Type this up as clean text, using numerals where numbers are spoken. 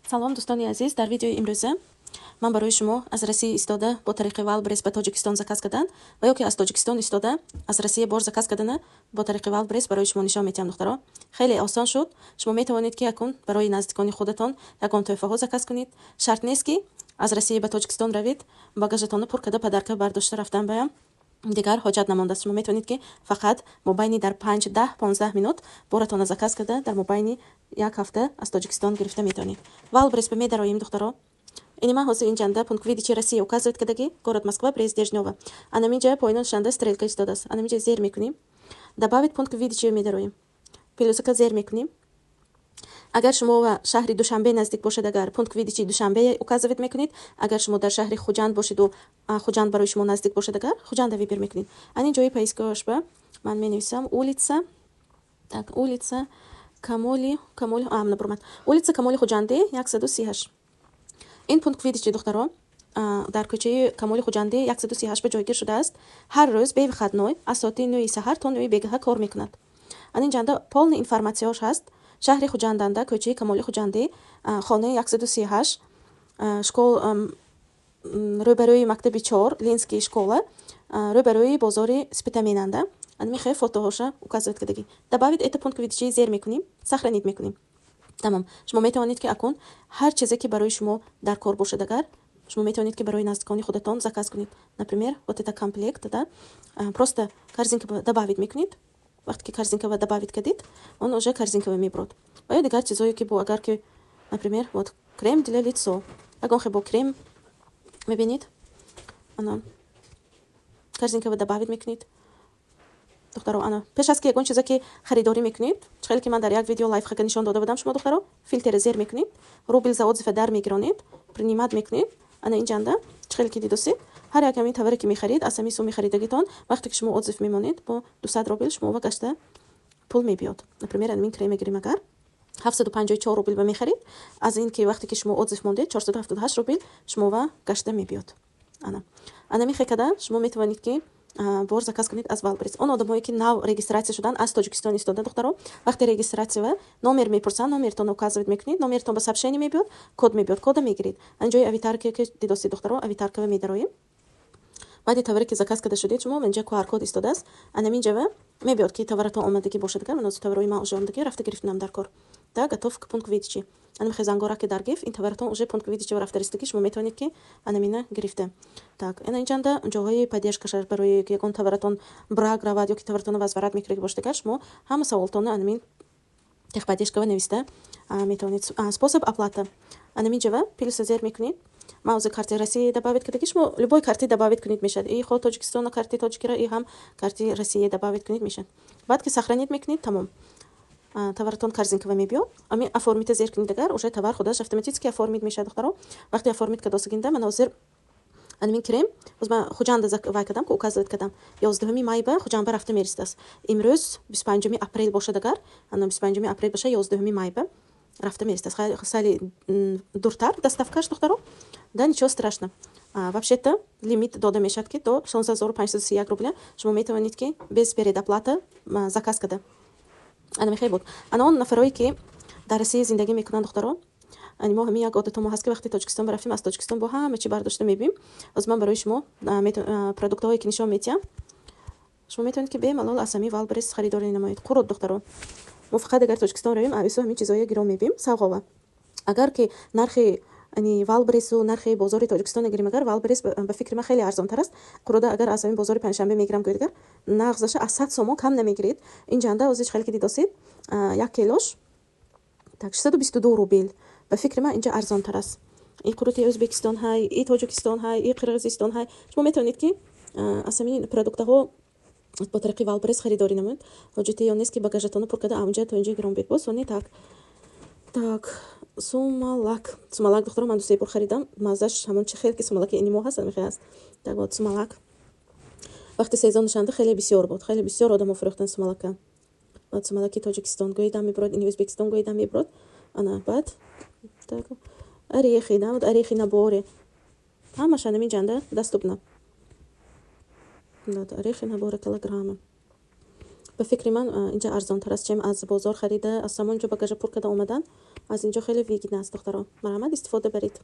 Салом, дӯстони азиз! Дар видеои имрӯза ман барои шумо аз Россия истода бо тариқи Вайлдберриз ба Тоҷикистон заказ кардан ва ё ки аз Тоҷикистон истода аз Россия бор заказ кардана бо тариқи Вайлдберриз барои шумо нишон медиҳам. Духтаро, хеле осон шуд. Шумо метавонед, ки акун барои наздикони худатон ягон тӯҳфаҳо заказ кунед. Шарт нест, ки аз Россия ба Тоҷикистон равед, багажатонро пур карда, подарка бардошта рафтан баям дигар ҳоҷат намондааст. Шумо метавонед, ки фақат мобайни дар 5, 10, 15 минут боратонро заказ карда, дар мобайни як ҳафта аз Тоҷикистон гирифта метавонед. Вайлдберриз ба медароем, духтаро. Ини ман ҳозир инҷанда пункт выдачи Россия указывает кардагӣ, город Москва, проезд Дежнёва. Анаминҷа поёнашанда стрелка истодааст, анаминҷа зер мекунем, добавить пункт выдачи медароем, плюсака зер мекунем. Агар шумо ва шаҳри Душанбе наздик бошад, агар пункт выдачи Душанбе указывать мекунед. Агар шумо дар шаҳри Хуҷанд бошеду Хуҷанд барои шумо наздик бошад, агар Хуҷанда выбор мекунед. Ани ҷои поисковашба ман менависам улица, так, улица Камоли, набурмад, улица Камоли Хуҷандӣ, 138. Ин пункт выдачи, духтаро, дар кӯчаи Камоли Хуҷандӣ, 138 ба ҷойгир шудааст. Ҳар рӯз бе выходной аз соати 9-и саҳар то 9-и бегаҳа кор мекунад. Ан инҷанда полный информатсияҳош ҳаст. Шаҳри Хуҷанданда, кӯчаи Камоли Хуҷандӣ, хонаи 138, школ рӯбарӯи мактаби чор, Ленинский школа, рӯбарӯи бозори Спитаменанда. Анмихе фотоҳоша указывает кардагӣ. Добавить это пункт выдачи зер мекунем, сохранить мекунем, тамом. Шумо метавонед, ки акун ҳар чизе, ки барои шумо дар кор бошад, агар шумо метавонед, ки барои наздикони худатон заказ кунед. Например, вот это комплект, да, просто корзинка добавить мекунед. Вақте ки корзинкава добавить кардид, он уже корзинкава мебурад. Ва ё дигар чизое, ки бо агар ки, например, вот крем для лицо, ягон хе бо крем мебинед, ана корзинкава добавить мекунед. Духтаро, ана пеш аз ки ягон чизе ки харидорӣ мекунед, хеле ки ман дар як видео лайфхака нишон дода будам, шумо, духтаро, фильтре зер мекунед, рубл за отзыва дар мегиронед, принимать мекунед. Ана инҷанда хеле ки дидосед, ҳар як ҳамин товаре, ки мехарид, аз ҳамин сумми харидагитон, вақте ки шумо отзыв мемонед, бо 200 рубл шумо ва гашта пул мебиёд. Например, ҳамин крем мегирем, агар 754 рубл ба мехарид, аз ин ки вақте ки шумо отзыв мондед, 478 рубл шумо ва гашта мебиёд. Ана анами хекада шумо метавонед, ки бор заказ кунед аз Вайлдберриз. Он одамое, ки нав регистрация шуданд аз Тоҷикистон истода, духтаро, вақте регистрация номер мепурсанд, номертон указывать мекунед, номертон ба сообщение мебиёд, код мебиёд, кода мегиред. Ан ҷои аватарка, ки дидостед, духтаро, аватаркава медароем. Баъди товаре, ки заказ карда шудед, шумо инҷа QR код истодааст, анаминҷава мебиёд, ки товаратон омадагӣ бошад. Агар манози товарои ман уже омадагӣ, рафта гирифтанам дар кор, да, готов к пункт выдачи. Анамихе зангораки даргиф, ин товаратон уже пункт выдачи рафта расидагӣ, шумо метавонед, ки анамина гирифта. Так, ана инҷанда ҷоҳои поддержкаша, барои ягон товаратон брак равад ё ки товаратонро возврат мекунед бошад, агар шумо ҳама саволтонро анамин техподдержкава нависта метавонед. Способ оплата анаминҷава плюса зер мекунед. Ман ҳозир карти Россия добавить кардаги, шумо любой карти добавить кунед мешавад, и хо Тоҷикистона карти тоҷикира, и ҳам карти Россия добавить кунед мешавад. Баъд ки сохранить мекунед, тамом, товаратон корзинкава мебиёд. Ами оформить зер кунед, агар уже товар худаш автоматически оформить мешавад. Духтаро, вақте оформить кардосагинда, ман ҳозир анамин крем боз ман Хуҷанда вай кардам, ки указывать кардам, 11-уми май ба Хуҷанда рафта мерисидааст. Имрӯз 25-уми апрел бошад, агар ана 25-уми апрел боша, 11-уми май ба рафта мерисидааст, сали дуртар доставкаш. Духтаро, да, ничего страшно. Вообще-то лимит дода мешавад, ки до 16 531 рубля шумо метавонед, ки без предоплата заказ карда. Ана мехе буд. Ана он нафарое, ки дар Россия зиндагӣ мекунанд, духтаро, ани мо ҳамин як одато мо ҳаст, ки вақте Тоҷикистон рафтем, аз Тоҷикистон бо ҳама чи бардошта мебием. Ҳозир ман барои шумо продуктҳое, ки нишон медиҳам, шумо метавонед, ки бемалол аз ҳамин Вайлдберриз харидорӣ намоед. Қурут, духтаро, мо фақат агар Тоҷикистон равем, ависо ҳамин чизҳое гирон мебием савғова. Агар ки нархи ани Вайлдберрису нархи бозори Тоҷикистон гирем, агар Вайлдберрис ба фикри ман хеле арзонтар аст. Қуруда агар аз ҳамин бозори Панҷшанбе мегирам гӯед, агар нағзаша аз 100 сомон кам намегиред. Инҷанда ҳозир хеле ки дидосед, як килош так 622 рубл. Ба фикри ман, инҷа арзонтар аст. И қурути Ӯзбекистон ҳай, и Тоҷикистон ҳай, и Қирғизистон ҳай. Шумо метавонед, ки аз ҳамин продуктаҳо бо тариқи Вайлдберриз харидорӣ намоед. Ҳоҷати он нест, ки багажатонро пур карда, аунҷа то инҷа гирон бед. Боз сони так, так, сумалак. Сумалак, духтаро, ман ду-се бор харидам, маззаш ҳамон чи хел ки сумалаки ини мо ҳаст, ҳамихе ҳаст. Так вот, сумалак вақти сезонашанда хеле бисёр буд, хеле бисёр одамо фурӯхтанд сумалака. Баъд сумалаки Тоҷикистон гӯидам мебурад, ини Ӯзбекистон гӯидам мебурад. Ана баъд так, орехи, да, вот орехи наборе, ҳамаша ҳамин ҷанда доступно. Вот орехи наборе, килограмма. Ба фикри ман, инҷа арзонтар аст, чем аз бозор харида, аз ҳамон ҷо багажа пур карда омадан. Аз инҷо хеле выгодно аст, духтаро. Марҳамат, истифода баред.